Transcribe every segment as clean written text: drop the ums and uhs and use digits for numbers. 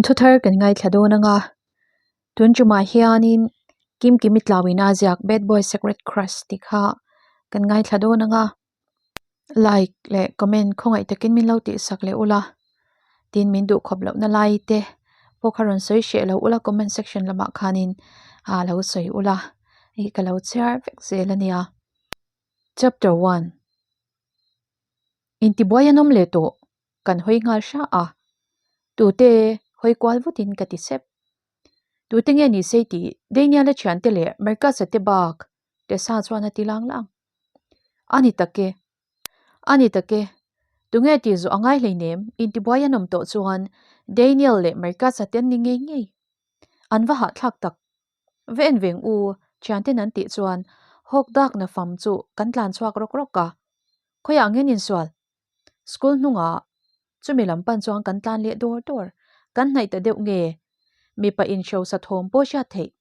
Thawnthu thar kan ngaithla dawn anga tun tumah hianin Kimkimi tlauina a ziak Bad Boy Secret Crush tih kha kan ngaithla dawn anga like leh comment khawngaih takin min lo tihsak leh ula tin min duhkhawp lohna lai te pawh kha rawn sawi hreh lo ula comment section lamah khanin ah lo sawi ula hei ka lo chhiar vek zel ania. Chapter 1 Intibuai an awm leh tawh kan hawi nghal hra a, tute hawi kual vutin ka ti sep. Tute nge ni sei tih Daniel-a thiante leh Marcus-a te bak Tessa chuan a ti lang lang. A ni tak e, a ni tak e, tunge tih zawh a ngai hleinem intibuai an awm tawh chuan Daniel leh Marcus-a te an ni ngei ngei. An va hahthlak tak. Va en veng u, thianten an tih chuan hawk dak na fam chu kan tlan chhuak rawk rawk a. Khawiah nge an insual? School hnungah chumi lam pan chuan kan tlan leh dawr dawr. Kan hnaih ta deuh nge? Mipa inhrosa thawm pawh hriat theih.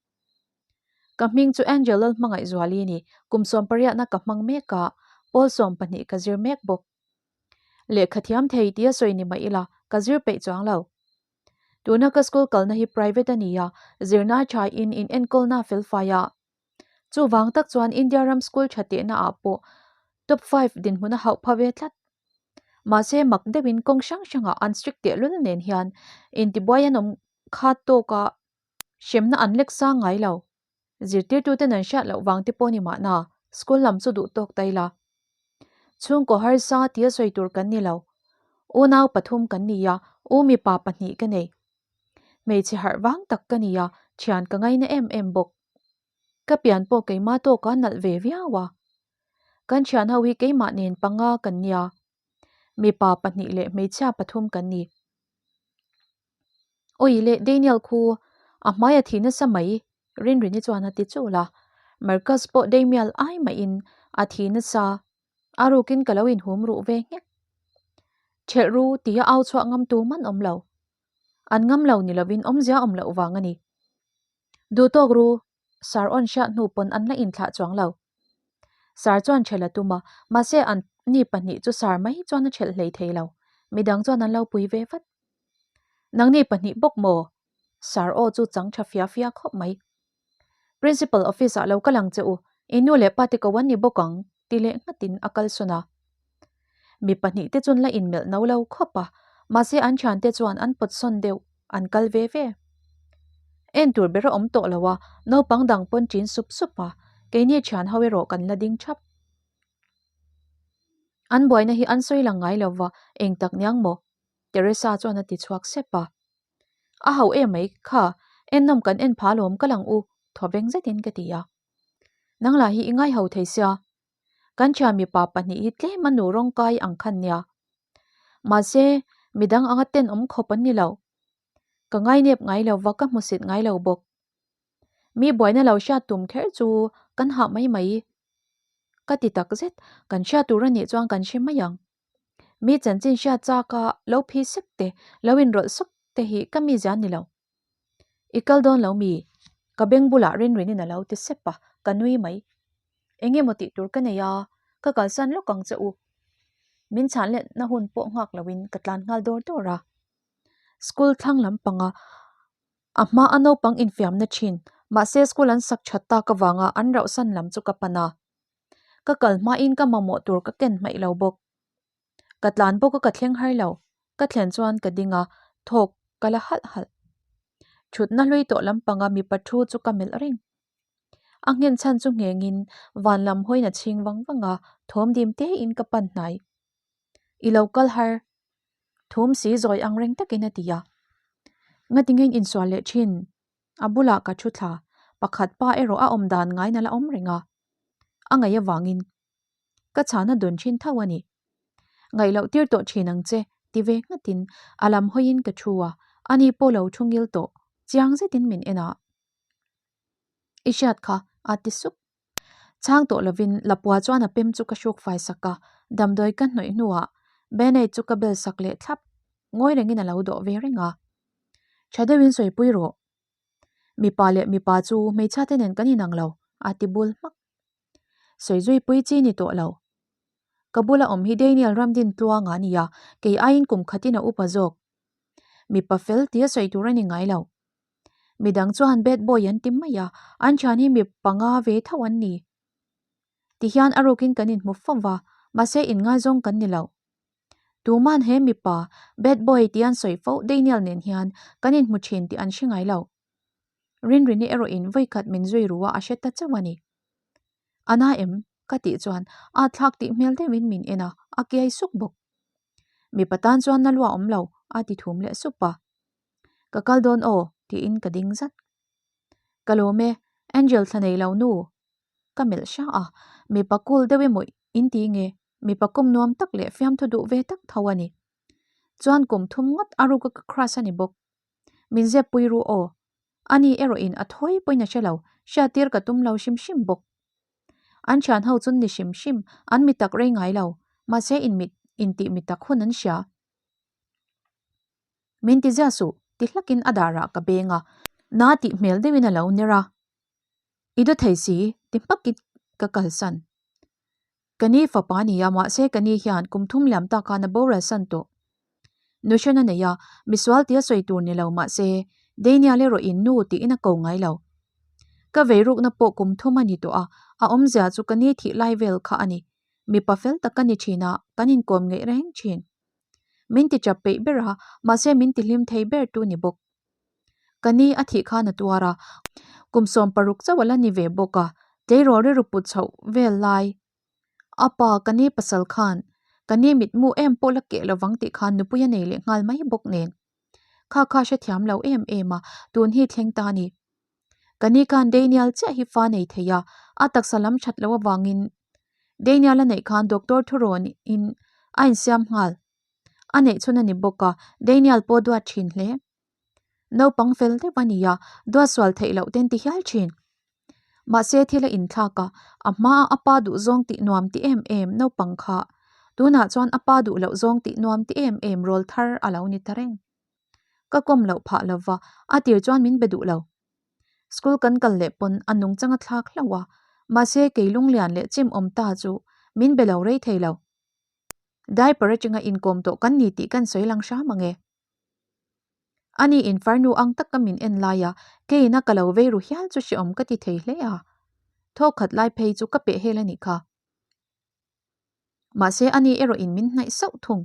Ka hming chu Angel Lalhmangaihzuali ni, kum 18na ka hmang mek a, pawl 12 ka zir mek bawk. Lehkha thiam thei tia sawi ni mah ila, ka zir peih chuang lo. Tuna ka school kalna hi private a ni a, zirna tha in inenkawlna a felfai a. Chuvang tak chuan India ram school tha tehna ah pawh top 5 dinhmun a hauh pha ve tlat. Mahse mak deuhin kawng hrang hrangah an strict tehlul nen hian intibuai an awm kha tawk a, hremna an lek sang ngai lo. Zirtirtuten an hriat loh vang te pawh ni mahna school lam chu duh tawk ta ila. Chhungkaw harsa tia sawi tur kan ni lo. Unau pathum kan ni a, u mipa pahnih ka nei. Hmeichhe harh vang tak ka ni a, thian ka ngaina em em bawk. Ka pian pawh keimah tawka nalh ve viau a. Kan thian ho hi keimah nen panga kan nia. Mipa pahnih leh hmeichhia pathum kan ni. Awi leh Daniel khu a hmai a thi nasa mai Rinrini chuan a ti chul a. Marcus pawh Damiel ai mahin a thi nasa. A rukin ka lo inhum ruh ve nghek. Thelh ru tia au chhuah ngam tu man awm lo. An ngam lo ni lovin awmzia awm loh vang a ni. Duh tawk ru, Sir awn hriat hnu pawn an la inthlah chuang lo. Sir chuan thelh a tum a, mahse an ni pahnih chu Sir mai chuan a thelh hlei thei lo. Midang chuan an lo pui ve vat. Nangni pahnih bawk maw? Sir aw chu chang tha fia fia khawp mai. Principal office ah lo kal ang che u, i nu leh pa te ko an ni bawk ang, ti leh nghatin a kalsawn a. Mi pahnih te chuan la inmelh no lo khawp a, mahse an thiante chuan an pawt sawn deuh, an kal ve ve. En tur ber a awm tawh lo a, naupang dang pawn ṭin sup sup a, keini thian ho erawh kan la ding ṭhap. An buaina hi an sawi lang ngai lo va, eng tak niang maw? Teresa chuan a ti chhuak sep a. A ho em mai kha, ennawm kan en pha lawm ka lang u, thawveng zetin ka ti a. Nang lah hi i ngai ho thei sia, Kan thian mipa pahnih hi tlem a nu rawngkai ang khan nia. Mahse, midang anga tenawm khawp an ni lo. Ka ngainep ngai lo va, ka hmusit ngai lo bawk. Mi buaina lo hriat tum kher chu kan hah mai mai. Ka ti tak zet, kan hriat tur a nih chuan kan hre mai ang. Mi chanchin hriat chaka lo phi sek te, lo inrawlh sawk te hi ka mizia ni lo. I kal dawn lo mi? Ka beng bulah Rinrinin a lo ti sep a, ka nui mai. Eng emaw tih tur ka nei a, ka kalsan lawk ang che u. Min chhan letna hun pawh nghak loin ka tlan nghal dawr dawr a. School thlang lampanga a hma a naupang infiamna thin, mahse school an sak that tak avanga an rauhsan lam chu ka pan a. Ka kal hmain ka mamawh tur ka ken hmaih lo bawk. Ka tlan bawk a ka thleng har lo. Ka thlen chuan ka ding a, thawk ka la halh halh. Thutna hlui tawh lampanga mipa thu chu ka melh reng. A nghen chhan chu nghengin van lam hawiin a chhing vang vang a, thawm dim tein ka pan hnai. I lo kal har. Thum si zawi ang reng takin a ti a. Ngatingein insual leh thin. A bulah ka thu thla. Pakhat pa erawh a awm dan ngaina la awm reng a. A ngaih avangin ka chhana dun thin tho a ni. Ngaih loh tir tawh thin ang che, ti ve nghatin a lam hawiin ka thu a, ani pawh lo thu ngil tawh, chiang zetin min en a. I hriat kha, a ti sup. Chhang tawh lovin Lapua chuan a pem chu ka hruk fai sak a, damdawi ka hnawih hnuah Band-aid chu ka bel sak leh thlap. Ngawi rengin a lo dawh ve reng a. Tha deuhin sawipui rawh. Mipa leh mipa chu hmeichhia te nen kan inang lo, a ti bul hmak. Sawi zui pui chi ni tawh lo. Ka bula awm hi Daniel Ramdin Tluanga a ni a, kei aiin kum khatin a upa zawk. Mipa fel tia sawi tur a ni ngai lo. Midang chuan bad boy an ti mai a, an thian hi mi panga ve tho an ni. Tihian a rukin kan inhmu fo va, mahse inngaizawng kan ni lo. Tuman he mipa bad boy tia an sawi fo Daniel nen hian kan inhmu thin tih an hre ngai lo. Rinrini erawhin vawikhat min zui ru a a hre ta chauh a ni. A na em? Ka tih chuan a thlak tih hmel deuhin min en a, a kiai suk bawk. Mipa tan chuan na lua awm lo, a ti thum leh sup a. Ka kal dawn aw, tiin ka ding zat. Ka lawm e, Angel thla nei lo nu. Ka melh hra a, mipa cool deuh emaw in ti nge, mipa kum nuam tak leh fiamthu duh ve tak tho a ni. Chuan kum thum ngawt a ruka ka crush a ni bawk. Min zep pui ru aw. Ani erawhin a thawi pawhin a hre lo, hriattir ka tum lo hrim hrim bawk. An thian ho chun ni hrim hrim, an mi tak rei ngai lo, mahse in mit intih mi tak hun an hria. Min ti zia suh, ti hlakin a darah ka beng a, na tih hmel deuhin a lo ner a. I daw thei si, ti hmakin ka kalsan. Ka ni fapa a ni a, mahse ka ni hian kum thum liam tak khan a boral san tawh. Nuhran a nei a, misual tia sawi tur ni lo mahse Daniel erawh in nu tiin a ko ngai lo. Ka vei rukna pawh kum thum a ni tawh a, a awmzia chu ka ni thih lai vel kha a ni. Mipa fel tak ka ni thin a, kan inkawm ngeih reng thin. Min ti chap peih ber a, mahse min ti hlim thei ber tu ni bawk. Ka ni a thih khan a tuar a, kum 16 chauh a la ni ve bawk a, tleirawl rilru put chhoh vel lai. A pa, ka ni pasal khan, ka ni mitmu em pawh la keh lovang tih khan nupui a nei leh nghal mai bawk nen. Kha kha hrethiam lo em em a, tun hi thleng ta a ni. Ka ni khan Daniel chiah hi fa nei thei a, a taksa lam that loh avangin Daniel a neih khan doctor thurawn in a insiam nghal. A neih chhun a ni bawk a, Daniel pawh duat thin hle. Naupang fel deuh a ni a, duat sual theih loh ten ti hial thin. Mahse thil a inthlak a, a hmaa a pa duh zawng tih nuam ti em em naupang kha tunah chuan a pa duh loh zawng tih nuam ti em em rawl thar a lo ni ta reng. Ka kawm loh phah lova, a tir chuan min be duh lo. School kan kal leh pawn a nungchang a thlak hlauh a, mahse kei lunglian leh chim awm ta chu min be lo rei thei lo. Diaper atanga inkawm tawh kan ni tih kan sawi lang hram ang e. Ani in farnu ang taka min en lai a, keiin a ka lo vei ru hial chu hreawm ka ti thei hle a. Thawk khat lai phei chu ka peh hel a nih kha. Mahse ani erawh in min hnaih sauh thung.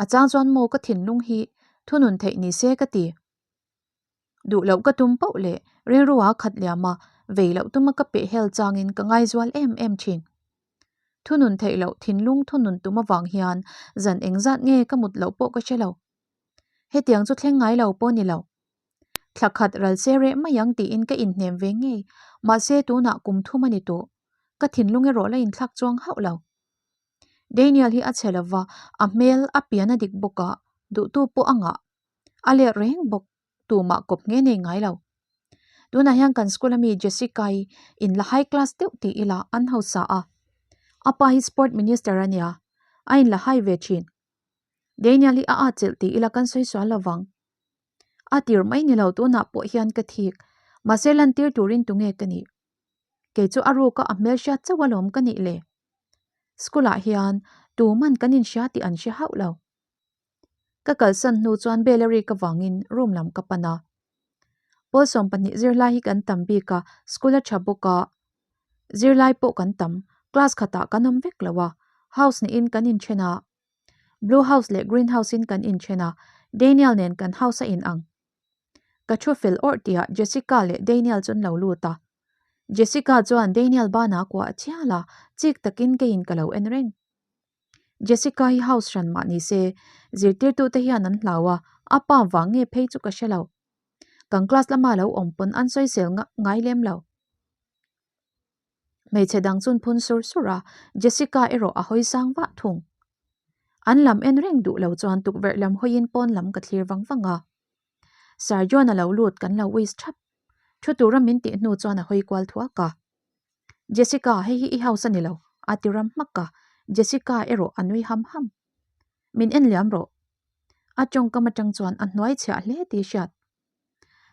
A chang chuan maw ka thinlung hi thunun theih ni se ka ti. Duh loh ka tum pauh leh rilru a khat liam a, vei loh tuma ka peh hel changin ka ngaizual em em thin. Thunun theih loh thinlung thunun tum avang hian zan engzat nge ka mut loh pawh ka hre lo. Hetiang chu thleng ngai lo pawh ni lo. Thla khat ral se reh mai ang tiin ka inhnem ve ngei, mahse tunah kum thum a ni tawh. Ka thinlung erawh la inthlak chuang hauh lo. Daniel hi a chhe lova, a hmel a pian a dik bawk a, duhtu pawh a ngah. A let reng bawk, tumah kawp nge nei ngai lo. Tunah hian kan school ami Jessica-i in la high class deuh ti ila an hausa a. A pa hi sport minister a nia, a in la high ve thin. Daniel hi a atchilh ti ila kan sawi sual lovang. A tir mai ni lo tunah pawh hian ka thik, mahse lantir turin tunge ka nih? Kei chu a ruka a hmelhriat chauh alawm ka nih le. School ah hian tuman kan inhria tih an hre hauh lo. Ka kalsan hnu chuan bell a rik avangin room lam ka pan a. Pawl 12 zirlai hi kan tam bik a, school a tha bawk a, zirlai pawh kan tam, class khatah kan awm vek lo a, house niin kan inthen a, blue house leh green house in kan inthen a, Daniel nen kan house a in ang. Ka thu fel awrh tihah Jessica leh Daniel chu an lo lut a. Jessica chuan Daniel banah a kuah chial a, chik takin keiin ka lo en reng. Jessica hi house hran mah ni se, zirtirtute hian an hlau a, a pa vang nge phei chu ka hre lo. Kan class lama lo awm pawn an sawisel ngai lem lo. Hmeichhe dang chun phun sur sur a, Jessica erawh a hawi sang vah thung. An lam en reng duh lo chuan tukverh lam hawiin pawn lam ka thlir vang vang a. Sir John a lo lut kan lo wish thap. Thu tura min tih hnu chuan a hawi kual thuak a. Jessica, hei hi i house a ni lo, a ti ram hmak a, Jessica erawh a nui ham ham. Min en liam rawh. A tawngkam atang chuan a hnuai chhiah hle tih hriat.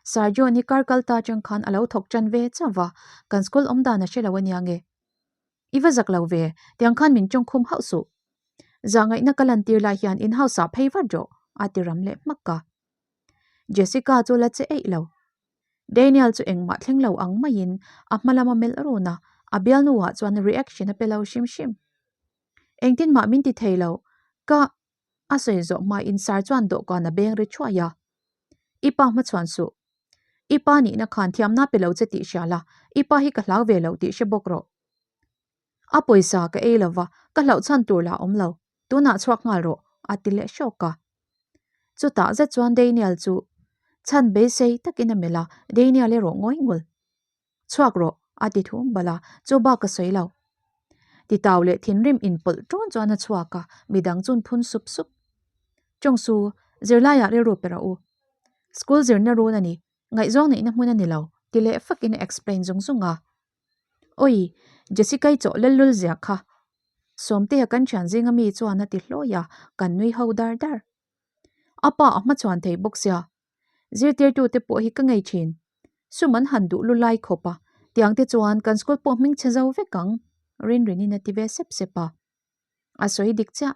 Sir John hi kar kal ta atang khan a lo thawk tan ve chauh va, kan school awm dan a hre lo ania nge. I va zak lo ve, tiang khan min tawng khum hauh suh. Zahngaihna ka lantir lai hian in house ah phei vat rawh, a ti ram leh hmak a. Jessica chu la che eih lo. Daniel chu engmah thleng lo ang maiin a hma lama melh run a, a bialnuah chuan reaction a pe lo hrim hrim. Engtin mah min ti thei lo, ka a sawi zawh hmain Sir chuan dawhkan a beng ri thuai a. I pa hmachhuan suh. I pa nihna khan thiamna pe lo che tih hria la, i pa hi ka hlau ve lo tih hre bawk rawh. A pawisa ka ei lova, ka hlauh chhan tur lah awm lo. Tunah chhuak nghal rawh, a ti leh hrawk a. Chutah zet chuan Daniel chu chhan beisei takin a melh a, Daniel erawh ngawi ngul. Chhuak rawh, a ti thum bal a, chu bak ka sawi lo. Titau leh thinrim inpawlh ṭawn chuan a chhuak a, midang chun phun sup sup. Chawngsu, zirlaiah rilru pe rawh u. School zirna run a ni, ngaihzawng neihna hmun a ni lo, ti leh fakin a explain zung zung a. Awi, Jessica-i chawh lel lul zia kha. Sawmtea kan thian zinga mi chuan a ti hlawi a, kan nui ho dar dar. A pa a hmachhuan thei bawk sia. Zirtirtute pawh hi ka ngei thin. Sum an han duh lu lai khawp a, tiang te chuan kan school pawh hming chhe zo vek ang, Rinrinin a ti ve sep sep a. A sawi dik chiah.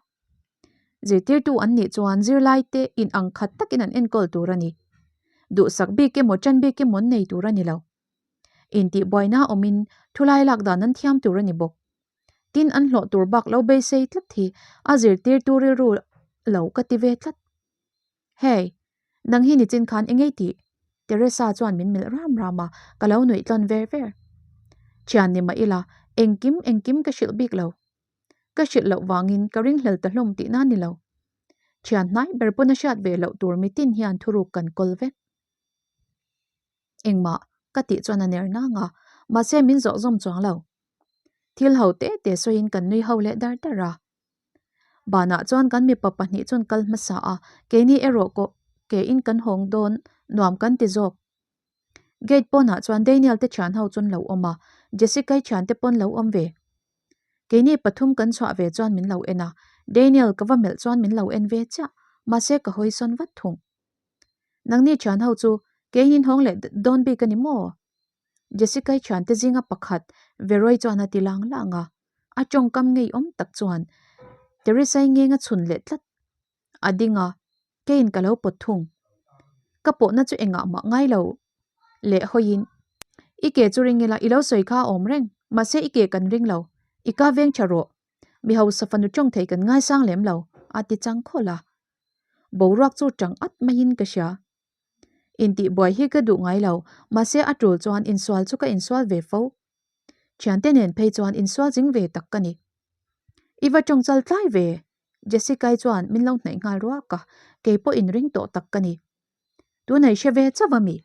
Zirtirtu an nih chuan zirlai te in ang khat takin an enkawl tur a ni. Duhsak bik emaw tan bik emaw an nei tur a ni lo. Intihbuaina awmin thulai lak dan an thiam tur a ni bawk. Tin an hlawh tur bak lo beisei tlat hi a zirtirtu rilru lo ka ti ve tlat. Hey, nang hi nichin khan eng ei tih? Teresa chuan min melh ram ram a, ka lo nuih tlawn ver ver. Thian ni mah ila, engkim engkim ka hrilh bik lo. Ka hrilh loh vangin ka ringhlel ta hlawm tihna ni lo. Thian hnai ber pawn a hriat ve loh tur mitin hian thuruk kan kawl vek. Engmah ka tih chuan a ner nang a, mahse min zawh zawm chuang lo. Thil ho te te sawiin kan nui ho leh dar dar a. Banah chuan kan mipa pahnih chuan kal hmasa a, keini erawh kawh ke in kan hawng dawn nuam kan ti zawk. Gate pawnah chuan Daniel te thian ho chuan lo awm a, Jessica-i thian te pawn lo awm ve. Keini pathum kan chhuah ve chuan min lo en a, Daniel ka va melh chuan min lo en ve chiah, mahse ka hawi sawn vat thung. Nangni thian ho chu kein in hawng leh dawn bik a ni maw? Jessica-i thiante zinga pakhat Veroy chuan a ti lang lang a, a tawngkam ngeiawm tak chuan Teresa-i ngeng a chhun leh tlat. A ding a, keiin ka lo pawt thung. Ka pawhna chu engah mah ngai lo leh hawiin, I ke chu ring ila, i lo sawi kha a awm reng, mahse i ke kan ring lo, i ka veng tha rawh, mi hausa fanu tawng thei kan ngaisang lem lo, a ti chang khawlh a. Boruak chu tang at maiin ka hria. Intihbuai hi ka duh ngai lo, mahse a tul chuan insual chu ka insual ve fo. Thiante nen phei chuan insual zing ve tak ka ni. I va tawng chal tlai ve, Jessica-i chuan min lo hnaih nghal ruak a, kei pawh inring tawh tak ka ni. Tunah i hre ve chauh a mi?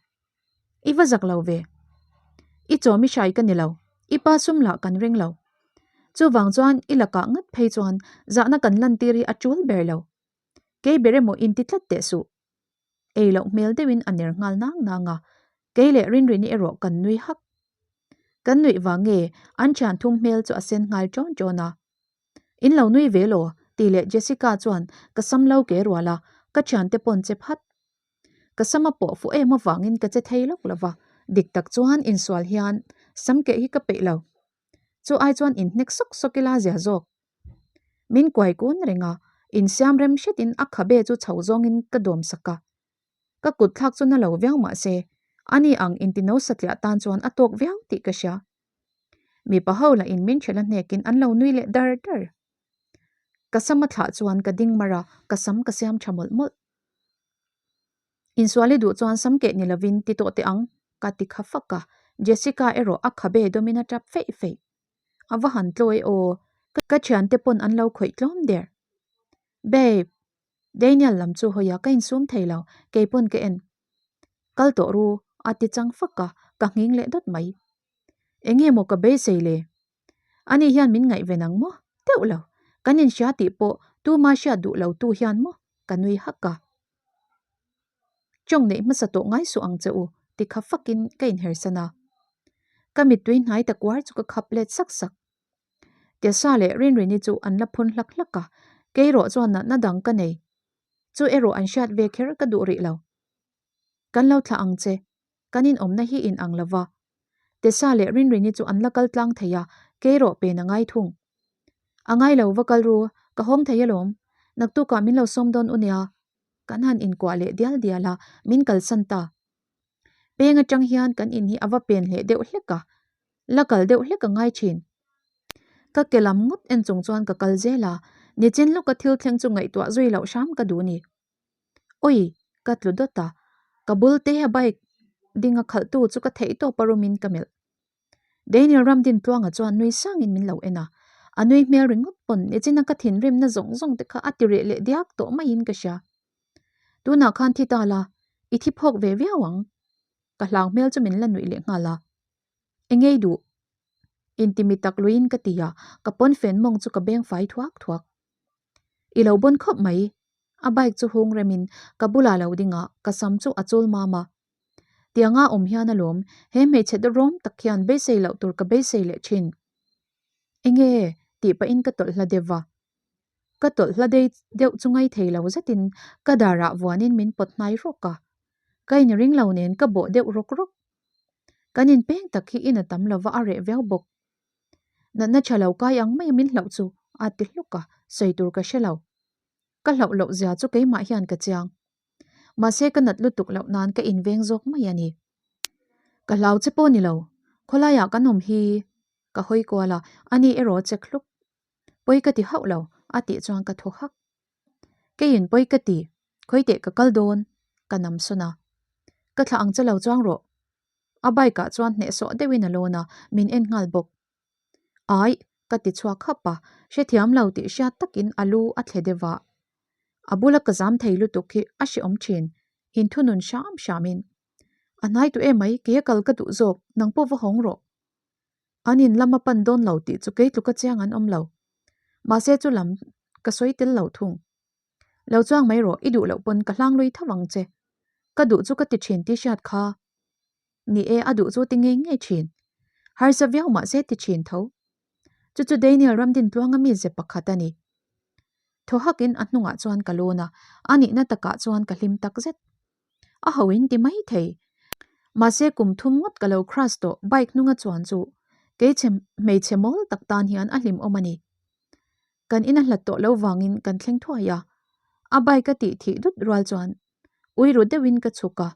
I va zak lo ve. I chawm i hrai ka ni lo, i pa sum lah kan ring lo. Chuvang chuan i lakah ngat phei chuan zahna kan lantir hi a tul ber lo. Kei ber emaw inti tlat teh suh. Ei loh hmel deuhin a ner nghal nang nang a, kei leh Rinrini erawh kan nui hak. Kan nuih vang nge an thian thum hmel chu a sen nghal ṭawn ṭawn a. In lo nui ve law? tih leh Jessica chuan ka sam lo ke rual a, ka thiante pawn che phat. Ka sam a pawh fuh em avangin ka che thei lawk lo va, dik tak chuan insual hian sam keh hi ka peih lo. Chu ai chuan inhnek sawk sawk ila zia zawk. Min kuai kun reng a, insiam rem hretin a khabe chu chho zawngin ka dawm sak a. Ka kut thlak chu na lo viau mah se, ani ang intino satliah tan chuan a tawk viau tih ka hria. Mipa ho lah in min ṭhelh a hnekin an lo nui leh dar dar. Ka sam a thlah chuan ka ding mar a, ka sam ka siam ṭha mawlh mawlh. Insual i duh chuan sam keh ni lovin ti tawh teh ang, ka ti kha fak a, Jessica erawh a khabe dawmin a tap feih feih. A va han tlawi aw, ka thiante pawn an lo khawih tlawm der. Babe! Daniel lam chu hawi a, ka insum thei lo, kei pawn ka en. Kal tawh ru, a ti chang fak a, ka nghing leh dawt mai. Enge maw ka beisei le? Ani hian min ngaihven ang maw? Teuh lo, kan inhria tih pawh tuma hriat duh lo tu hian maw? Ka nui hak a. Chawng neih hmasa tawh ngai suh ang che u, ti kha fakin ka inhersan a. Ka mittui hnai ta kuar chu ka khap let sak sak. Tessa leh Rinrini chu an la phun hlak hlak a, kei erawh chuan natna dang ka nei. Chu erawh an hriat ve kher ka duh rih lo. Kan lo thlah ang che, kan inawmna hi in ang lo va. Tessa leh Rinrini chu an la kal tlang thei a, kei erawh pen a ngai thung. A ngai lo va kal ru, ka hawng thei alawm. Naktukah min lo sawm dawn u nia. Kan han inkuah leh dial dial a, min kalsan ta. Peng atang hian kan in hi a va pen hleh deuh hlek a, la kal deuh hlek a ngai thin. Ka ke lam ngawt en chung chuan ka kal zel a, nichin lawka thil thleng chu ngaihtuah zui loh hram ka duh ni. Awi! Ka tlu dawt a, ka bul te a bike ding a khalh tu chu ka theih tawp a rumin ka melh. Daniel Ramdintluanga chuan nui sangin min lo en a, a nui hmel ringawt pawn nichina ka thinrimna zawng zawng te kha a ti reh leh diak tawh maiin ka hria. Tunah khan thi ta la, i thi phawk ve viau ang. Ka hlau hmel chu min la nuih leh nghal a. Engei duh? Intimi tak luiin ka ti a, ka pawnfen mawng chu ka beng fai thuak thuak. I lo bawn khawp mai. A bike chu hung remin ka bulah lo ding a, ka sam chu a chul mam a. Tianga awm hian alawm, he hmeichhe dawrawm tak hian beisei loh tur ka beisei leh thin. Enge? tih pahin ka tawlh hla deuh va. Ka tawlh hla dei deuh chu ngai thei lo zetin ka darah vuanin min pawt hnai rawk a. Ka inring lo nen ka bawh deuh rawk rawk. Kan inpeng tak hi in a tam lova a reh viau bawk. Natna tha lo kai ang mai a min hlauh chu a ti hluk a, sawi tur ka hre lo. Ka hlauh loh zia chu keimah hian ka chiang. Mahse ka nat lutuk loh nan ka inveng zawk mai a ni. Ka hlau che pawh ni lo, khawlaiah kan awm hi ka hawi kual a, ani erawh a check hluk. Pawi ka ti hauh lo, a tih chuan ka thaw hak. Keiin pawi ka ti, khawi teh ka kal dawn, ka nam sawn a. Ka thlah ang che lo chuang rawh. A bike ah chuan hnehsawh deuhin a lawn a, min en nghal bawk. Aih, ka ti chhuak hap a, hrethiam lo tih hriat takin a lu a thle deuh a. A bula ka zam thei lutuk hi a hrehawm thin, inthunun hram hramin. A hnai tu emai, kei a kal ka duh zawk, nang pawh va hawng rawh. An in lam a pan dawn lo tih chu kei tluka chiang an awm lo. Mahse chu lam ka sawi tel lo thung. Lo chuang mai rawh, i duh loh pawn ka hlang lui tho ang che. Ka duh chu ka ti thin tih hriat kha. Ni e, a duh chu ti ngei ngei thin. Harsa viau mahse ti thin tho. Chu chu Daniel Ramdintluanga mi ze pakhat a ni. Thaw hakin a hnungah chuan ka lawn a, a nihna takah chuan ka hlim takzet. A ho in ti mai thei. Mahse kum thum ngawt ka lo crush tawh bike hnunga chuan chu keichhe hmeichhe mawl tak tan hian a hlimawm a ni. Kan in a hlat tawh lo vangin kan thleng thuai a, a bike a tih thih dut rual chuan ui ru deuhin ka chhuk a,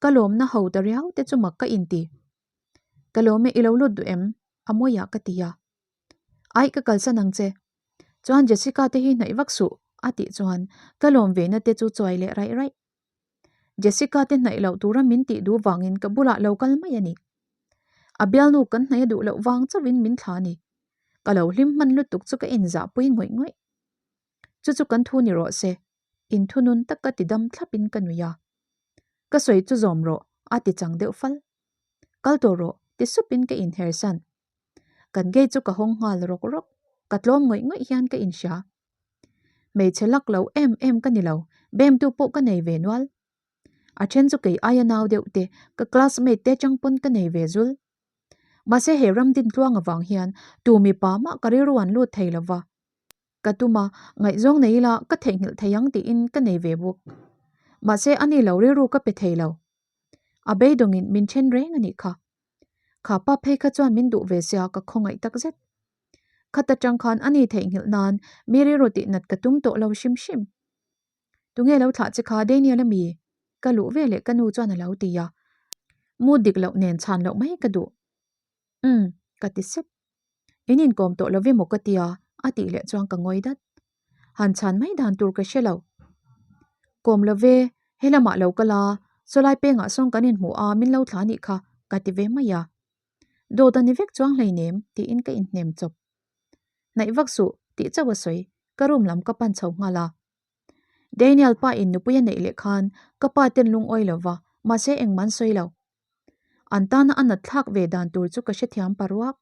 ka lawmna ho ta riau te chu mak ka inti. Ka lawm e i lo lut duh em? A mawiah ka ti a. Aih ka kalsan ang che. Chuan Jessica te hi hnaih vak suh a tih chuan ka lawm ve na te chu chuai leh raih raih. Jessica te hnaih loh tura min tih duh vangin ka bulah lo kal mai a ni. A bialnu kan hnaih a duh loh vang chauhin min thla a ni. Ka lo hlim hman lutuk chu ka inzahpui ngawih ngawih. Chu chu kan thu ni rawh se. Inthunun taka ti dam thlapin ka nui a. Ka sawi chu zawm rawh a ti chang deuh fal. Kal tawh rawh ti supin ka inhersan. Kan gate chu ka hawng nghal rawk rawk, ka tlawm ngawih ngawih hian ka inhria. Hmeichhe lak lo em em ka ni lo, bemtu pawh ka nei ve nual. A then chu kei aia nau deuh te, ka classmate te chang pawn ka nei ve zul. Mahse he ram dintluang avang hian tu mipa mah ka rilru an lut thei lova. Ka tum a, ngaihzawng nei ila ka theihnghilh thei ang tiin ka nei ve bawk. Mahse ani lo rilru ka pe thei lo. A beidawngin min then reng a nih kha. Kha pa phei kha chuan min duh ve sia ka khawngaih tak zet. Khat atang khan a ni theihnghilh nan mi rilru tih nat ka tum tawh lo hrim hrim. Tunge lo thlah che kha Daniel a mi? Ka luh ve leh ka nu chuan a lo ti a. Mu dik loh nen chhan loh mai ka duh. Umm, ka ti sep. In inkawm tawh lo emaw ka tia a tih leh chuan ka ngawi dat. Han chhan mai dan tur ka hre lo. Kawm lo ve, he lamah lo kal a, sawlai pengah sawn kan inhmu a min lo thla nih kha ka ti ve mai a. Dawt a ni vek chuang hleinem tiin ka inhnem chawp. Hnaih vak suh tih chauh a sawi, ka room lam ka pan chho nghal a. Daniel pa in nupui a neih leh khan ka pa ten lungawi lo va, mahse engmah an sawi lo. An tana a nat thlak ve dan tur chu ka hrethiam pa ruak.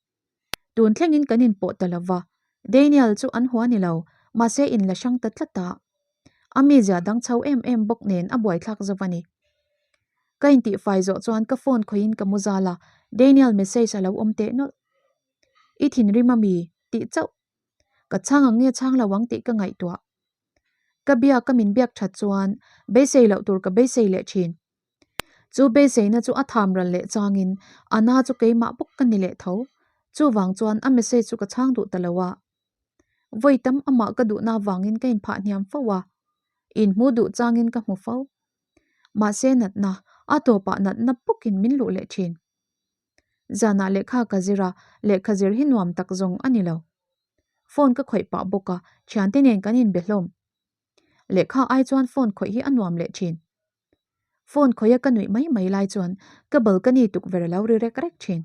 Tun thlengin kan inpawh ta lo va, Daniel chu an hua ni lo, mahse in la hrang ta tlat a. A mizia dang chho em em bawk nen a buaithlak zo a ni. Ka intihfai zawh chuan ka phone khawihin ka mu zal a, Daniel message a lo awm teh nawlh. I thinrim a mi? tih chauh. Ka chhang ang nge chhang lo ang tih ka ngaihtuah. Ka biak ka min biak that chuan beisei loh tur ka beisei leh thin. Chu beiseina chu a tham ral leh changin a na chu keimah bawk ka ni leh tho. Chuvang chuan a message chu ka chhang duh ta lo a. Vawi tam amah ka duhna avangin ka inphah hniam fo a. Inhmuh duh changin ka hmu fo. Mahse natna, a tawpah natna bawkin min luh leh thin. Zanah lehkha ka zir a, lehkha zir hi nuam tak zawng a ni lo. Phone ka khawih pah bawk a, thiante nen kan inbe hlawm. Lehkha ai chuan phone khawih hi a nuam leh thin. Phone khawih a ka nuih mai mai lai chuan ka balcony tukverh a lo ri rek rek thin.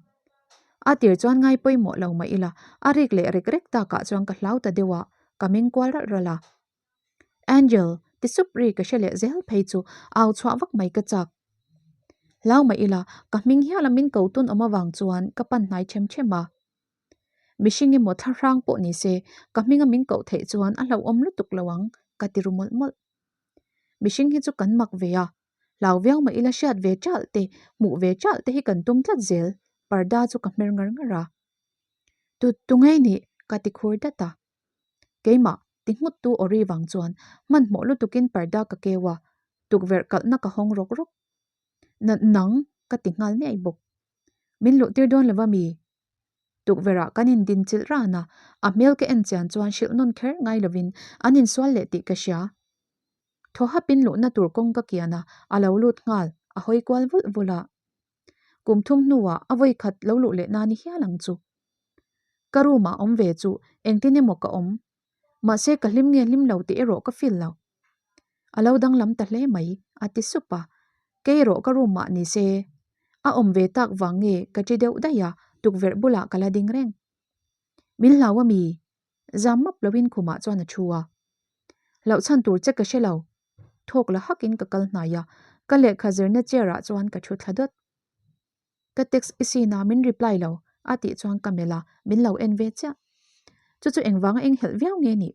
A tir chuan ngai pawimawh lo mah ila, a rik leh rek rek takah chuan ka hlau ta deuh a, ka meng kual ralh ralh a. Angel, ti sup ri ka hre leh zel phei chu au chhuah vak mai ka chak. Hlau mah ila, ka hming hial a min ko tun awm avang chuan ka pan hnai them them a. Mihring emaw thla hrang pawh ni se, ka hminga min koh theih chuan a hlauhawm lutuk lo ang, ka ti ru mawlh mawlh. Mihring hi chu kan mak ve a, hlau viau mah ila hriat ve ṭalh te, hmuh ve ṭalh te hi kan tum tlat zel, parda chu ka hmer ngar ngar a. Tu tu ngei nih? ka ti khur dat a. Keimah, ti nghut tu awri vang chuan hmanhmawh lutukin parda ka keu a, tukverh kalhna ka hawng rawk rawk. Na nang, ka ti nghal miai bawk. Min luh tir dawn lova mi? Tukverhah kan indin chilh ran a, a hmel ka en chian chuan hrilh nawn kher ngai lovin an insual leh tih ka hria. Thaw hapin luhna tur kawng ka kian a, a lo lut nghal, a hawi kual vulh vulh a. Kum thum hnuah a vawi khat lo luh leh na ni hial ang chu. Ka room ah awm ve chu engtin emaw ka awm. Mahse ka hlim nge hlim lo tih erawh ka feel lo. A lo danglam ta hle mai, a ti sup a. Kei erawh ka room mah ni se. A awm ve tak vang nge ka ṭi deuh daih a, tukverh bulah ka la ding reng. Min hlau a mi? Zam map loin khumah chuan a thu a. Hlauh chhan tur che ka hre lo. Thawk la hakin ka kal hnai a, ka lehkha zirna chair ah chuan ka thu thla dawt. Ka text i sin a, min reply lo, a tih chuan ka melh a, min lo en ve chiah. Chu chu engvanga enghelh viau nge nih?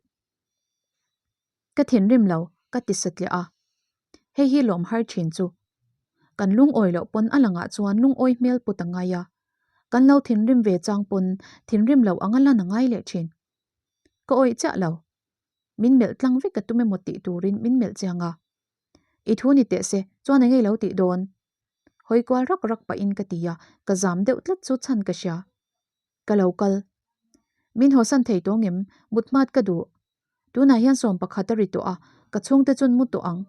Ka thinrim lo, ka ti satliah a. Hei hi lawm har thin chu. Kan lungawi loh pawn a langah chuan lungawi hmel put a ngai a. Kan lo thinrim ve chang pawn thinrim loh anga lan a ngai leh thin. Ka awih chiah lo. Min melh tlang vek ka tum emaw tih turin min melh chiang a. I thu ni teh se, chuan enge lo tih dawn? Hawi kual rak rak pahin ka ti a, ka zam deuh tlat chu chhan ka hria. Ka lo kal. Min hawsan thei tawng em? Mut hmat ka duh. Tunah hian 11 a ri tawh a, ka chhungte chun mu tawh ang.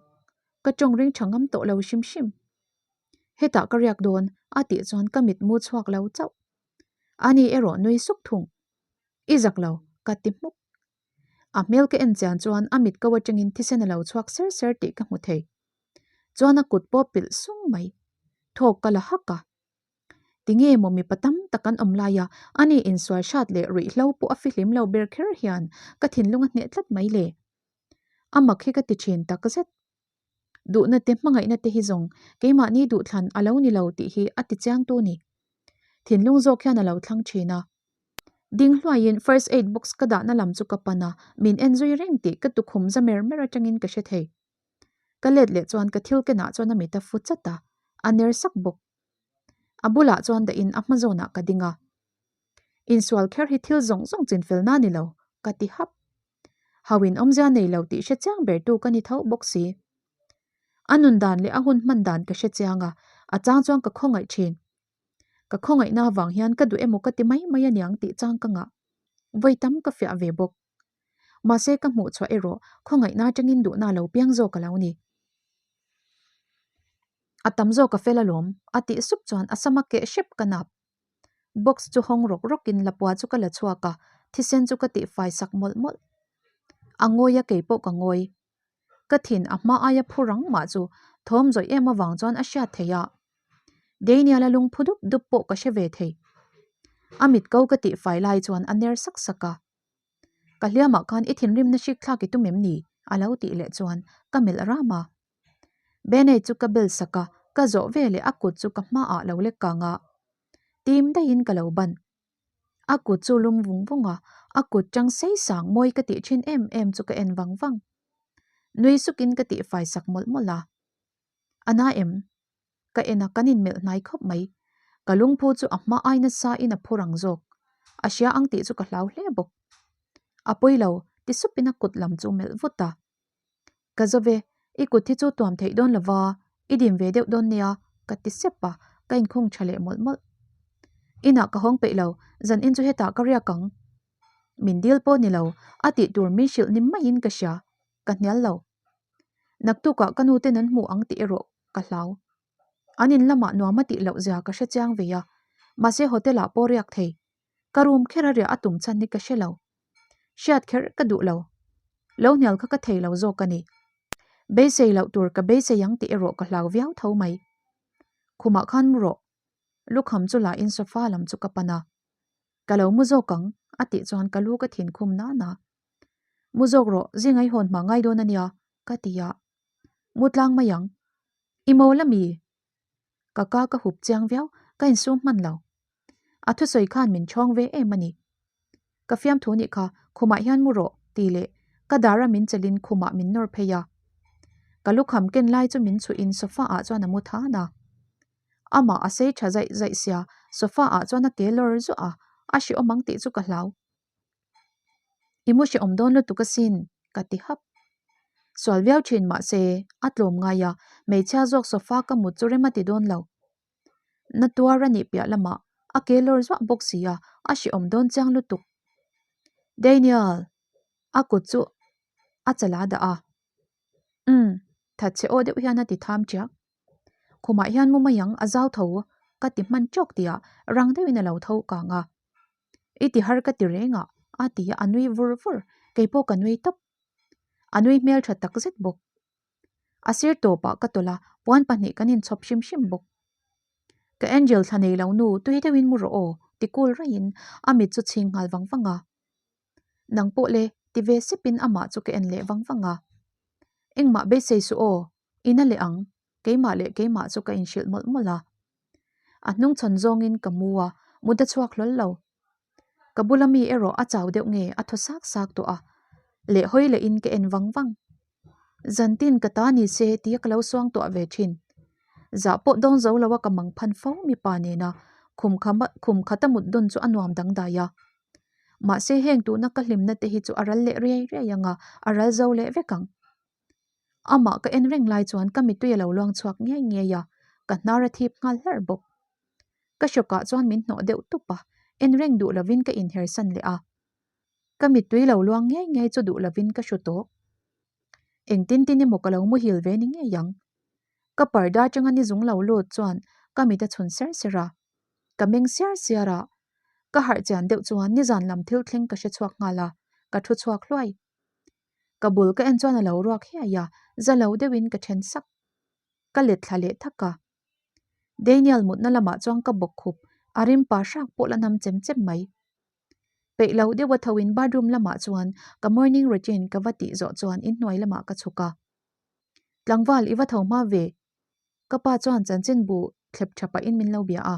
Ka tawng ring tha ngam tawh lo hrim hrim. Hetah ka riak dawn, a tih chuan ka mit mu chhuak lo chauh. Ani erawh nui suk thung. I zak lo, ka ti hmuk. A hmel ka en chian chuan a mit ko atangin thisen a lo chhuak ser ser tih ka hmu thei. Chuan a kut pawh pilh sung mai. Thawk ka la hak a. Tinge maw mipa tam tak an awm lai a, ani insual hrat leh ruihhlo pawh a fihlim lo ber kher hian ka thinlung a hneh tlat mai le. A mak hi ka ti thin tak zet. Duhna te hmangaihna te hi zawng keimahni duhthlan a lo ni lo tih hi a ti chiangtu ni. Thinlung zawk hian a lo thlang thin a. Ding hluaiin first aid box ka dahna lam chu ka pan a, min en zui reng tih ka tukhum za mer mer atangin ka hre thei. Ka let leh chuan ka thil kenah chuan a mit a fu chat a, a ner sak bawk. A bulah chuan dahin a hma zawnah ka ding a. Insual kher hi thil zawng zawng chinfel na ni lo, ka ti hap. Hauin awmzia nei lo tih hre chiang bertu ka ni tho bawk si. A nun dan leh a hun hman dan ka hre chiang a, a chang chuan ka khawngaih thin. Ka khawngaihna avang hian ka duh emaw ka ti mai mai aniang tih chang ka ngah. Vawi tam ka fiah ve bawk. Mahse ka hmuh chhuah erawh khawngaihna atangin duhna lo piang zawk a lo ni. A tam zawk a fel alawm, a tih sup chuan a sama keh hrep ka nap. Box chu hawng rawk rawkin lapua chu ka la chhuak a, thisen chu ka tihfai sak mawlh mawlh. A ngawi a kei pawh ka ngawi. Ka thin a hma aia phu rang mah chu thawm zawih em avang chuan a hriat theih a. Daniel-a lung phu dup dup pawh ka hre ve thei. A mit ko ka tihfai lai chuan a ner sak sak a. Ka hliamah khan i thinrimna hrik thlak i tum em ni? a lo tih leh chuan ka melh ram a. Bene chu ka bel sak a, ka zawh veleh a kut chu ka hmaah lo lek kang a. Tim daihin ka lo ban. A kut chu lum vung vung a, a kut chang sei sang mawi ka tih thin em em chu ka en vang vang. Nui sukin ka tihfai sak mawlh mawlh a. A na em? Ka en a, kan inmelh hnai khawp mai. Ka lungphu chu a hma ai nasa in a phu rang zawk. A hria ang tih chu ka hlau hle bawk. A pawi lo, ti supin a kut lam chu melh vut a. Ka zo ve, i kut hi chu tuam theih dawn lova, i dim ve deuh dawn nia, ka ti sep a, ka inkhung tha leh mawlh mawlh. Inah ka hawng peih lo, zan in chu hetah ka riak ang. Min dil pawh ni lo, a tih tur min hrilh ni maiin ka hria, ka hnial lo. Naktukah ka nu ten an hmu ang tih erawh ka hlau. An in lamah nuam a tih loh zia ka hre chiang ve a, mahse hotel ah pawh riak thei. Ka room kher a riah a tum chhan hi ka hre lo. Hriat kher ka duh lo. Lo hnial kha ka thei lo zawk a ni. Beisei loh tur ka beisei ang tih erawh ka hlau viau tho mai. Khumah khan mu rawh. Lukham chu la in sofa lam chu ka pan a. Ka lo mu zawk ang, a tih chuan ka lu ka thin khum na na. Mu zawk rawh, zing ai hawn hma ngai dawn a nia, ka ti a. Mu tlang mai ang. I mawl a mi? Ka ka ka hup chiang viau, ka insum hman lo. A thusawi khan min chhawng ve em a ni. Ka fiamthu nih kha, khumah hian mu rawh, ti leh ka dara min chelin khumah min nawr phei a. Ka lukham ken lai chu min chhuhin sofa ah chuan a mu than a. Amah a sei tha zaih zaih sia, sofa ah chuan a ke lawr zuah a, a hrehawm ang tih chu ka hlau. I mu hrehawm dawn lutuk asin, ka ti hap. Sual viau thin mahse, a tlawm ngai a, hmeichhia zawk sofa ka mut chu rem a ti dawn lo. Na tuar a nih piah lamah a ke lawr zuah bawk si a, a hrehawm dawn chiang lutuk. Daniel! A kut chu a chala dah a. Umm, thatchhe aw deuh hian a ti tham chiak. Khumah hian mu mai ang a zau tho ka ti hman tawk tihah rang deuhin a lo tho kang a. I ti har ka ti reng a, a ti a, a nui vur vur, keipawh ka nui tawp. A nui hmel tha tak zet bawk. A sir tawpah ka tawlh a, puan pahnih kan inchhawp hrim hrim bawk. Ka Angel thla nei lo nu, tui deuhin mu rawh aw, ti kul raihin a mit chu chhing nghal vang vang a. Nang pawh le, ti ve sepin amah chu ka en leh vang vang a. Engmah beisei suh aw, i na leh ang, keimah leh keimah chu ka inhrilh mawlh mawlh a. A hnung chhawn zawngin ka mu a, mut a chhuak hlawl lo. Ka bula mi erawh a chau deuh nge a thaw sak sak tawh a, leh hawi lehin ka en vang vang. Zantin ka ta ni se tia ka lo suang tuah ve thin. Zah pawh dawn zo lo a ka mang phan fo mipa nena khum khum khata mut dawn chu a nuam dangdai a. Mahse heng tuna ka hlimna te hi chu a ral leh riai riai ang a, a ral zo leh vek ang. Amah ka en reng lai chuan ka mittui a lo luang chhuak ngiai ngiai a, ka hnar a thip nghal hlarh bawk. Ka hrawkah chuan min hnawh deuh tup a, en reng duh lovin ka inhersan leh a. Ka mittui lo luang ngiai ngiai chu duh lovin ka hru tawk. Engtin tin emaw ka lo muhil ve ni ngei ang. Ka parda atanga ni zung lo lut chuan ka mit a chhun ser ser a. Ka meng siar siar a, ka harh chian deuh chuan nizan lam thil thleng ka hre chhuak nghal a, ka thu chhuak hluai. Ka bul ka en chuan a lo ruak hiai a, za lo deuhin ka then sak. Ka let thla leh thak a. Daniel mutna lamah chuan ka bawk khup, a rim pa hrak pawh la nam chem chem mai. Peih lo deuh a tho in bathroom lamah chuan ka morning routine ka va tih zawh chuan inhnuai lamah ka chhuk a. Tlangval i va tho hma ve. Ka pa chuan chanchinbu thlep tha pahin min lo bia a.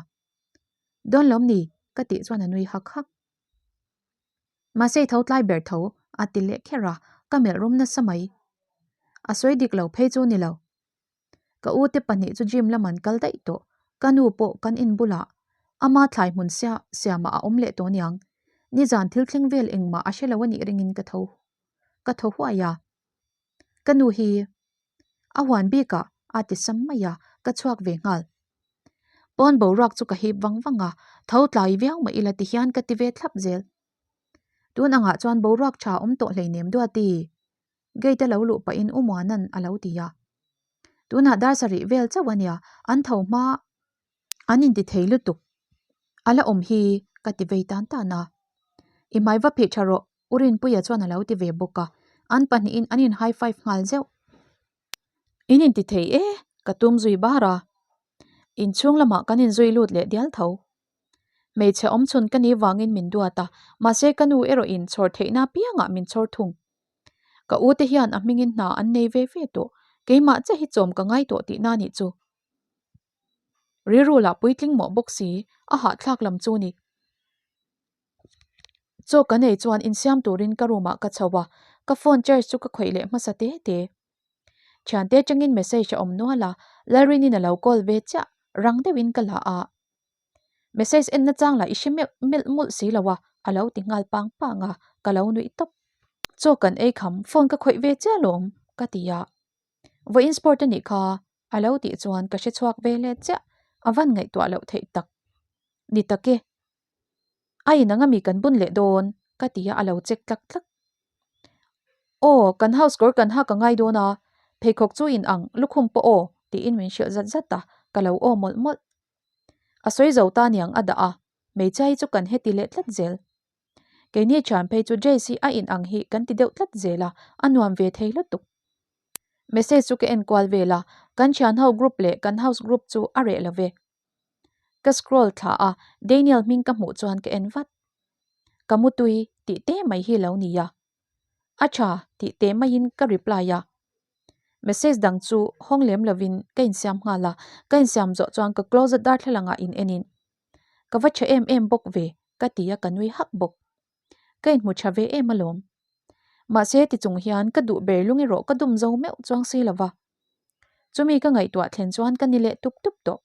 Dawn lawm ni? Ka tih chuan a nui hak hak. Mahse i tho tlai ber tho, a ti leh kher a, ka melh rum nasa mai. A sawi dik lo phei chu ni lo. Ka u te pahnih chu gym lam an kal daih tawh, ka nu pawh kan in bulah ama thlai hmun sia siamah a awm leh tawh aniang. Nizan thil thleng vel engmah a hre lo anih ringin ka tho ka thaw huai a. Ka nu hi a huan bikah a ti sam mai a, ka chhuak ve nghal. Pawn boruak chu ka hip vang vang a, tho tlai viau mah ila ti hian ka ti ve thlap zel. Tun angah chuan boruak tha awm tawh hleinem Duati. Gate a lo luh pahin U Muana'n a lo ti a. Tunah dar sarih vel chauh a nia, an tho hma an inti thei lutuk. A la awm hi ka ti vei tan tan a. I hmai va phih tha rawh, U Rinpuia chuan a lo ti ve bawk a, an pahnihin an in high five nghal zeuh. In inti thei e, ka tum zui bar a. Inchhung lamah kan inzui lut leh dial tho. Hmeichhe awmchhun ka nih vangin min duat a, mahse ka nu erawhin chhawr theihna apiangah min chhawr thung. Ka u te hian a hmingin hna an nei ve ve tawh, keimah che hi chawm ka ngai tawh tihna nih chu. Rilru lah puitling mawh bawk si, a hahthlak lam chu ni. Chaw ka nei chuan insiam turin ka room ah ka chho a, ka phone charge chu ka khawih leh hmasa te te. Thiante atangin message a awm nual a, Lalrinin a lo call ve chiah, rang deuhin ka la a. Message en nachang lah i hre meuh melh mawlh si lo a, a lo ti nghal pang pang a, ka lo nuih tawp. Chaw kan ei kham, phone ka khawih ve chiah alawm, ka ti a. Vawiin sport a nih kha, a lo tih chuan ka hre chhuak ve leh chiah, a van ngaihtuah loh theih tak. Ni tak e. A inang ami kan bun leh dawn, ka ti a, a lo check tlak tlak. Aw, kan house kawr kan hak a ngai dawn a. Pheikhawk chu in ang, lukhum pawh aw, tiin min hrilh zat zat a, ka lo aw mawlh mawlh. A sawi zo ta niang a dah a, hmeichhia hi chu kan heti leh tlat zel. Keini thian phei chu Jace hi a in ang hi kan ti deuh tlat zel a, a nuam ve thei lutuk. Message chu ka en kual vel a, kan thian ho group leh kan house group chu a reh lo ve. Ka scroll thla a, Daniel hming ka hmuh chuan ka en vat. Ka mutui tih te mai hi lo nia. A tha tih teh maiin ka reply a. Message dang chu hawng lem lovin ka insiam nghal a, ka insiam zawh chuan ka closet darthlalang ah in enin ka va tha em em bawk ve ka ti a ka nui hak bawk. Ka inhmu tha ve em alawm. Mahse ti chung hian ka duh ber lung erawh ka dum zo meuh chuang si lova. Chumi ka ngaihtuah thlen chuan ka ni leh tup tup tawh.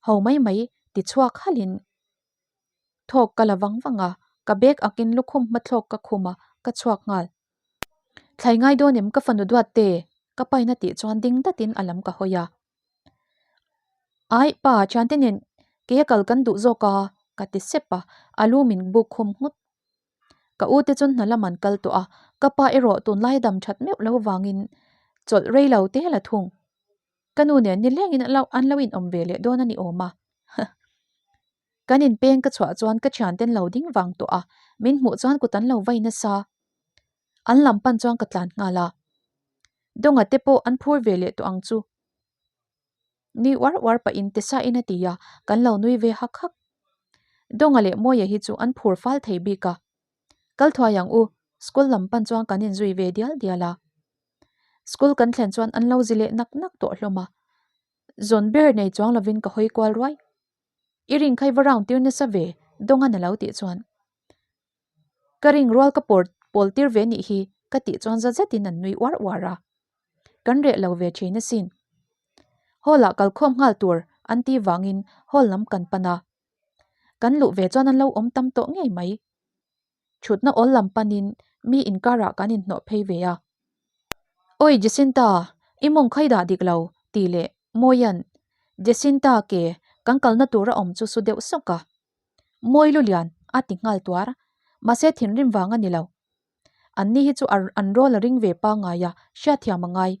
Ho mai mai ti chhuak halhin Thawk ka la vang vang a, ka bag akin lukhum hmathlawk ka khum a, ka chhuak nghal. Thlai ngai dawn em ka fanu duat te? Ka paina tih chuan ding datin a lam ka hawi a. Ai pa, thiante nen keia kal kan duh zawk a, ka ti sep a, a lu min buk khum nghut. Ka u te chuan hna lam an kal tawh a, ka pa erawh tunlai a dam that meuh lo vangin chawlh rei lo te la thung. Ka nu nen nilengin an lo inawm ve leh dawn a ni awm a. Kan inpeng ka chhuah chuan ka thianten lo ding vang tawh a, min hmuh chuan kut an lo vai nasa. An lam pan chuan ka tlan nghal a. Dawnga te pawh an phur ve leh tawh ang chu. Nui uar uar pahin Tesain a ti a, kan lo nui ve hak hak. Dawnga leh Mawia hi chu an phur fal thei bik a. Kal thuai ang u, school lam pan chuan kan inzui ve dial dial a. School kan thlen chuan an lo zi leh nak nak tawh hlawm a. Zawn ber nei chuang lovin ka hawi kual ruai. I ring kha i va round tir nasa ve, Dawnga'n a lo tih chuan. Ka ring rual ka pawr pawl tir ve nih hi, ka tih chuan za zetin an nui uar uar a. Kan reh lo ve thin asin. Hall ah kalkhawm nghal tur an tih vangin hall lam kan pan a. Kan luh ve chuan an lo awm tam tawh ngei mai. Thutna awl lam panin mi inkarah kan inhnawh phei ve a. Awi Jacinta, i mawng kha i dah dik lo, tih leh Mawia'n Jacinta ke kan kalna tur a awm chu su deuh sawk a. Mawi Lulian a ti nghal tuar, mahse thinrim vang a ni lo. Anni hi chu an rawl a ring ve pangngai a, hriatthiam a ngai.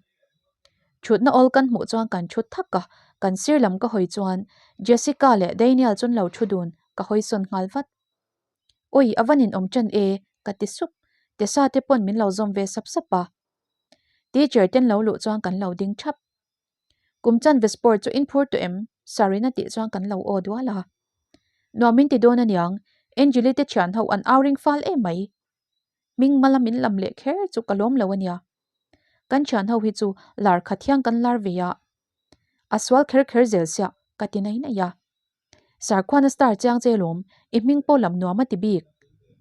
Thutna awl kan hmuh chuan kan thut thak a, kan sir lam ka hawi chuan Jessica leh Daniel chuan lo thu dun ka hawi sawn nghal vat. Awi a van inawm ṭan e, ka ti sup. Tessa te pawn min lo zawm ve sap sap a. Teacher ten lo luh chuan kan lo ding ṭhap. Kum chanve sport chu in phur tawh em? Sarin a tih chuan kan lo aw dual a. Nuam min ti dawn aniang, Angeli te thian ho an au ring fal em mai. Hming mala min lam leh kher chu ka lawm lo ania. Kan thian ho hi chu lar khat hian kan lar ve a. A sual kher kher zel siah ka ti nai nai a. Sarkhuan a star chiang che lawm, i hming pawh lam nuam a ti bik.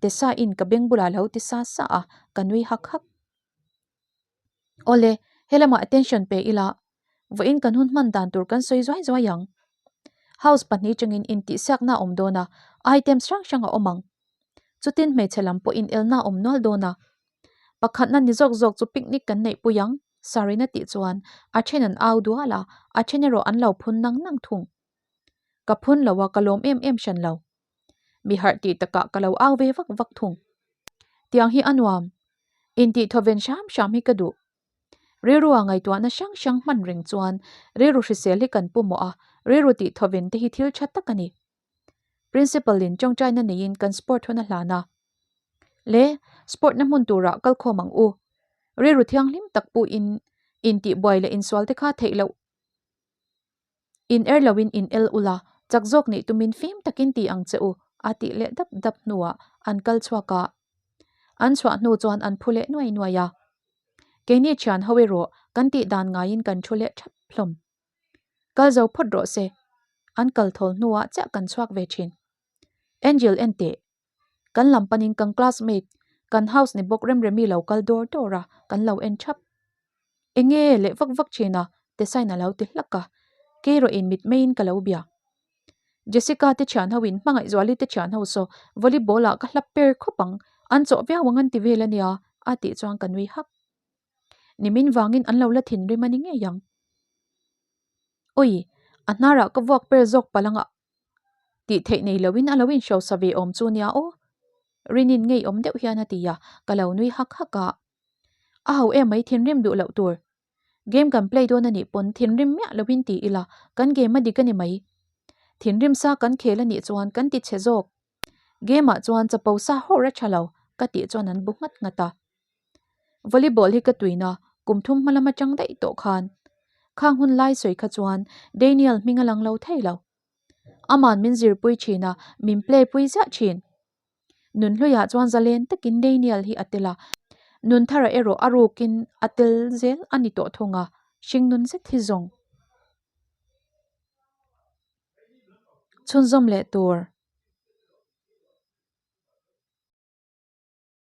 Tessa in ka beng bulah lo ti sa sa a, ka nui hak hak. Awle, helamah attention pe ila, vawiin kan hun hman dan tur kan sawi zuai zuai ang. House pahnih tangin intihsiakna a awm dawn a, items hrang hrang a awm ang. Chutin hmeichhe lam pawhin elna a awm nual dawn a. Pakhatna ni zawk zawk chu picnic kan neih pui ang, Sarina tih chuan a then an au dual a, a then erawh an lo phun nang nang thung. Ka phun lo a, ka lawm em em hran lo. Mi harh tih takah ka lo au ve vak vak thung. Tiang hi a nuam. Intih thawven hram hram hi ka duh. Rilrua ngaihtuahna hrang hrang hman reng chuan rilru hrisel hi kan pumawh a, rilru tih thawven te hi thil tha tak a ni. Principal in tawngtaina neiin kan sport hun a hlan a. Le, sport na hmun turah kal khawm ang u. Rilru thianghlim tak puhin intihbuai leh insual te kha theih loh. In er loin in el ula, chak zawk nih tumin fim takin ti ang che u, a tih leh dap dap hnuah an kal chhuak a. An chhuah hnu chuan an phu leh nuai nuai a. Keini thian ho erawh kan tih dan ngaiin kan thu leh thap hlawm. Kal zo phawt rawh se, an kal thawl hnuah chiah kan chhuak ve thin. Angel en teh, kan lam panin kan classmate, kan house ni bawk Remremi lo kal dawr dawr a, kan lo en thap. Enge leh vak vak thin a, Tesain a lo ti hlak a, kei rawh in mit maiin ka lo bia. Jessica te thian ho in Hmangaihzuali te thian ho saw volleyball ah ka hlap per khawp ang, an chawh viau ang an ti vel a nia, a tih chuan ka nui hak. Nimin vangin an lo la thinrim a ni ngei ang. Awi, a hnarah ka vuak per zawk palh anga tih theih nei loin a lo inhrosa ve awm chu nia aw. Rinin ngeiawm deuh hian a ti a, ka lo nui hak hak a. A ho em mai thinrim duh loh tur. Game kan play dawn a nih pawn thinrim miah loin ti ila kan game a dik a ni mai. Thinrim sa kan khel a nih chuan kan ti chhe zawk. Game ah chuan chapo sa hawr a tha lo ka tih chuan an bu nghat nghat a. Volleyball hi ka tuina kum thum hma lam atang daih tawh khan khang hun lai sawi kha chuan Daniel hming a lang lo thei lo. Aman min zirpui thin a, min play pui ziah thin. Nunhluiah chuan zalen takin Daniel hi a tel a, Nunthara erawh a rukin a tel zel a ni tawh thung a, hringnun zet hi zawng. Chhunzawm leh tur.